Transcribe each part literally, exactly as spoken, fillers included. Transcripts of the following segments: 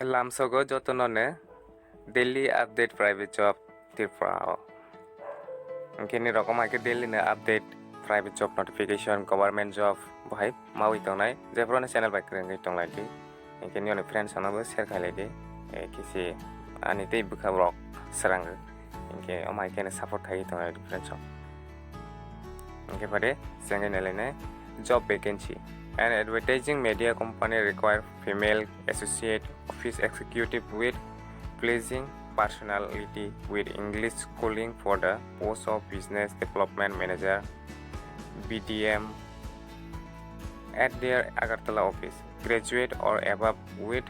Lamsogo jotono ne daily update private job Tripura o. Hingke ni rokom hai khe daily no update private job notification, government job bo hai mawi tongnai. Jephru no channel bai kwrwngwi tonglai di. Hingke ni oni friends no bo share khai lai di. Eh, kisi ani tei bwkha rok srang. Hingke omo hai khe no support khai tonglai di friends rok. Hingke pare sengwi nai lai nai job vacancy. An advertising media company require female associate office executive with pleasing personality with English schooling for the post of business development manager, B D M, at their Agartala office. Graduate or above with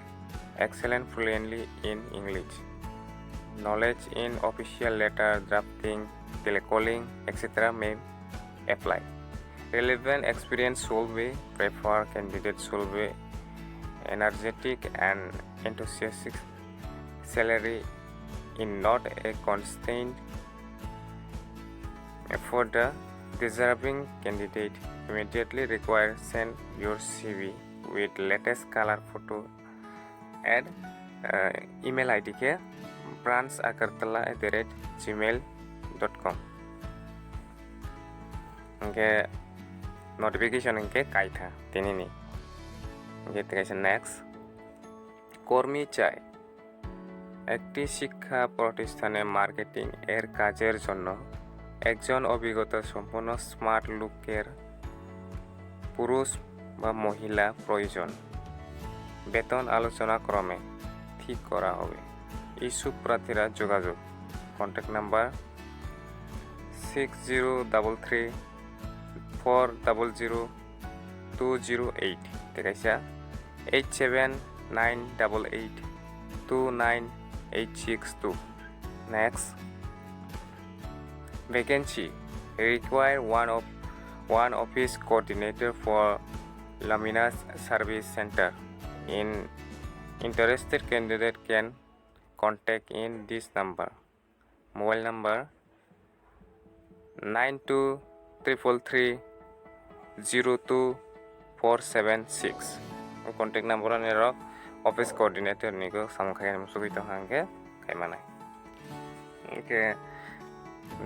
excellent fluently in English. Knowledge in official letter drafting, telecalling, et cetera may apply. Relevant experience should be preferred. Candidate should be energetic and enthusiastic. Salary is not a constraint for the deserving candidate. Immediately require send your C V with latest color photo at, uh, email I D khe branch agartala at the rate gmail dot com. Hingke notification hingke kaitha tinini. Hingke tei kaisa next. কর্মী চাই। একটি শিক্ষা প্রতিষ্ঠানে মার্কেটিং এর কাজের জন্য একজন অভিজ্ঞতা সম্পন্ন স্মার্ট লুকের পুরুষ বা মহিলা প্রয়োজন। বেতন আলোচনা ক্রমে ঠিক করা হবে। ইচ্ছুক প্রার্থীরা যোগাযোগ। Contact number six zero double three four double zero two zero eight, tei kaisa eight seven nine double eight two nine eight six two. Next, vacancy require one of, one office coordinator for Laminas Service Center. In interested candidate can contact in this number. Mobile number nine two triple three zero two four seven six. O contact number ni rok office coordinator ni go samung khai musugui tong hang khe khai manai. Hingke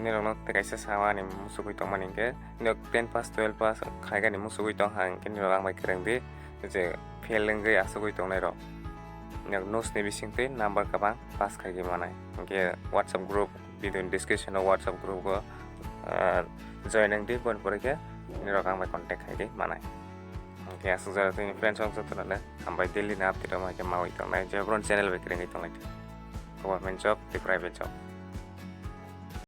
nirok no tei kaisa sawa ni musugui tong mani hingke nirok ten pass, twelve pass khai gani musugui tong hang khe nirok ang bai kwrwng di je fail wngwi asugui tongnai rok. Nirok nus ni bising twi number kwbang pass khai manai. Hingke WhatsApp group, video ni description o WhatsApp group o, ah, join wng di, boni pore khe nirok ang bai contact khai di manai. Hingke aswk jora tini friends rok joto no hambai daily ni update rok ma khe mawi tongnai, je bron channel bai kwrwngwi tongnai. Government job tei private job.